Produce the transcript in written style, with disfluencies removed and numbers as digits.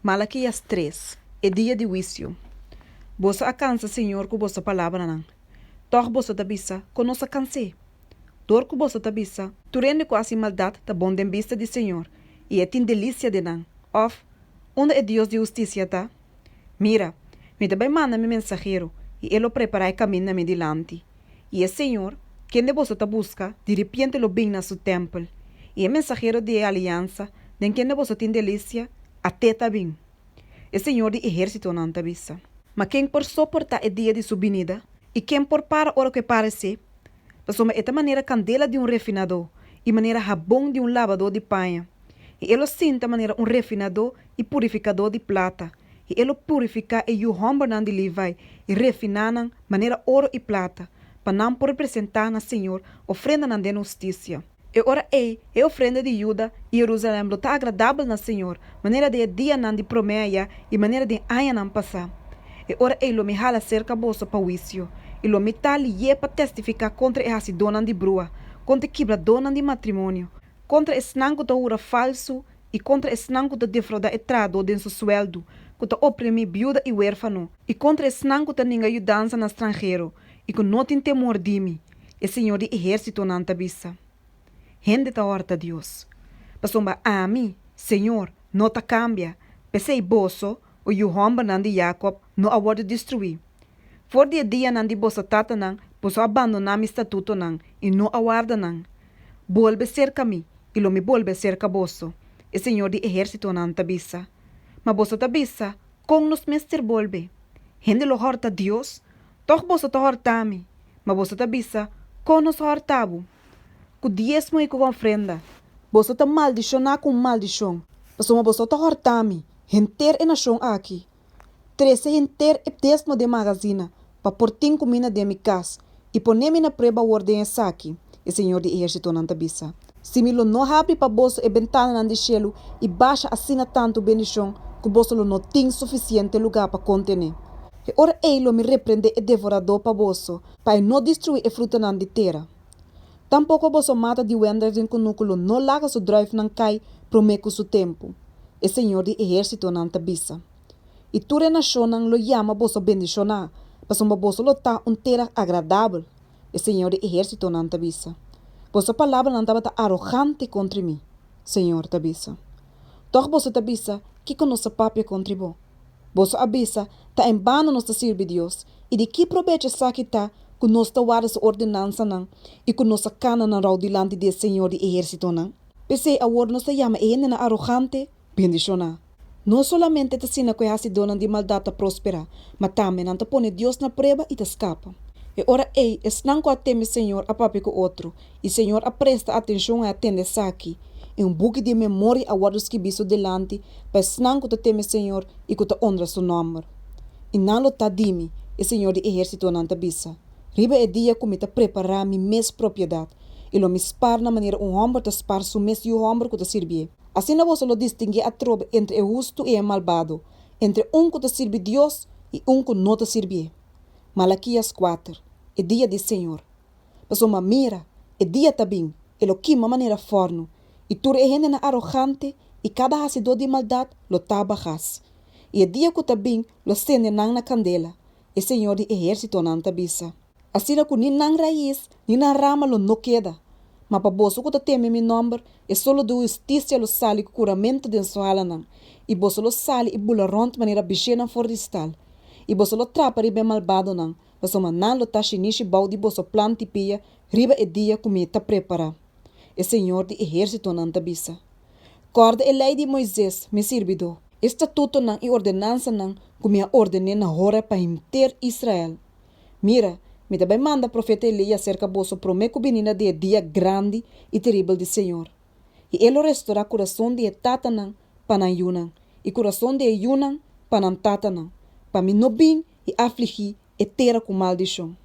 Malakias 3, E dia di huisio. Boso a kansa señor ku boso palabranan. Tòg boso ta bisa, Kon nos a kans'é? Dor ku boso ta bisa, Tur hende ku hasi maldat ta bon den bista di señor, i e tin delisia den nan, òf, Unda e Dios di hustisia ta? Mira, mi ta bai manda mi mensahero, i e lo prepará e kaminda mi dilanti. I e señor, kende boso ta buska, diripiente lo bin na su tèmpel. I e mensahero di e aliansa, den kende boso tin delisia, at'é ta bin. E señor di ehérsitonan ta bisa. Ma ken por soportá e dia di su binida? I ken por para ora ku e paresé? Pasobra e ta manera kandela di un refinadó i manera habon di un labadó di paña. I e lo sinta manera un refinadó i purifikadó di plata, i e lo purifiká e yu hòmbernan di Levi i refiná nan manera oro i plata, pa nan por presentá na señor ofrendanan den hustisia. E ora ei e ofrenda di Juda i Jerusalèm lo ta agradabel na señor, manera den e dianan di promé ayá i manera den añanan pasá. E ora ei lo mi hala serka boso pa huisio, i lo mi ta lié pa testifiká kontra e hasidónan di brua, kontra e kibradónan di matrimonio, kontra esnan ku ta hura falsu i kontra esnan ku ta defraudá e trahadó den su suèldu, ku ta oprimí biuda i wérfano, i kontra esnan ku ta ninga yudansa na stranhero i ku no tin temor di mi, e señor di ehérsitonan ta bisa. Hende ta hòrta Dios. Pasobra ami, señor, no ta kambia, p'esei boso, o yu hòmbernan di Yakòb, no a wòrdu destruí. For di e dianan di boso tatanan boso a bandoná mi statutonan i no a warda nan. Bolbe serka mi, i lo mi bolbe serka boso, e señor di ehérsitonan ta bisa. Ma boso ta bisa, Kon nos mester bolbe? Hende lo hòrta Dios? Tòg boso ta hòrta mi. Ma boso ta bisa, Kon nos hòrta bo? Ku diesmo i ku ofrenda. Boso ta maldishoná ku un maldishon, pasobra boso ta hòrta mi, henter e nashon aki. Trese henter e desmo den magazina, pa por tin kuminda den mi kas, i pone mi na prueba awor den esaki, e Señor di ehérsitonan ta bisa, si mi lo no habri pa boso e bentananan di shelu i basha asina tantu bendishon ku boso lo no tin sufisiente lugá pa kontené. E ora ei lo mi reprendé e devoradó pa boso, pa e no destruí e frutanan di tera. Tampoko boso mata di wendrùif den kunuku lo no laga su drùifnan kai promé ku su tempu, e Señor di ehérsitonan ta bisa. I tur e nashonnan lo yama boso bendishoná, pasobra boso lo ta un tera agradabel, e Señor di ehérsitonan ta bisa. Boso palabranan tabata arogante kontri mi, Señor ta bisa. Tòg boso ta bisa, Kiko nos a papia kontri bo? Boso a bisa, Ta en bano nos ta sirbi Dios, i di ki probecho esaki ta ku nos ta warda su ordenansanan i ku nos a kana nan rou dilanti di e Señor di ehérsitonan? P'esei awor nos ta yama e hendenan arogante bendishoná. No solamente ta asina ku e hasidónan di maldat ta prosperá, ma tambe nan ta pone Dios na prueba i ta skapa. E ora ei esnan ku a teme Señor a papia ku otro, i Señor a presta atenshon i a tende esaki, i un buki di memoria a wòrdu skibí su dilanti pa esnan ku ta teme Señor i ku ta onra su nòmber. I nan lo ta di mi, e Señor di ehérsitonan ta bisa, riba e dia ku mi ta prepará mi mes propiedat, i lo mi spar nan manera un hòmber ta spar su mes yu hòmber ku ta sirbié. Asina boso lo distinguí atrobe entre e hustu i e malbado, entre un ku ta sirbi Dios i un ku no ta sirbié. Malakias kuater, E dia di Señor. Pasobra mira, e dia ta bin, e lo kima manera fòrnu, i tur e hendenan arogante i kada hasidó di maldat lo ta bagas. I e dia ku ta bin lo sende nan na kandela, e Señor di ehérsitonan ta bisa. Asina ku ni nan rais ni nan rama lo no keda. Ma pa boso ku ta teme mi nòmber, e solo di hustisia lo sali ku kuramentu den su halanan, i boso lo sali i bula rònt manera bishénan for di stal. I boso lo trapa riba e malbadonan, pasobra nan lo ta shinishi bou di boso plan di pia riba e dia ku mi ta prepará, e Señor di ehérsitonan ta bisa. Kòrda e lei di Moises, mi sirbidó, e statutonan i ordenansanan ku mi a orden'é na Horeb pa henter Israel. Mira, mi ta bai manda profeta Elías serka boso promé ku binida di e dia grandi i teribel di Señor. I e lo restorá kurason di e tatanan pa nan yunan, i kurason di e yunan pa nan tatanan, pa mi no bin i afligí e tera ku maldishon.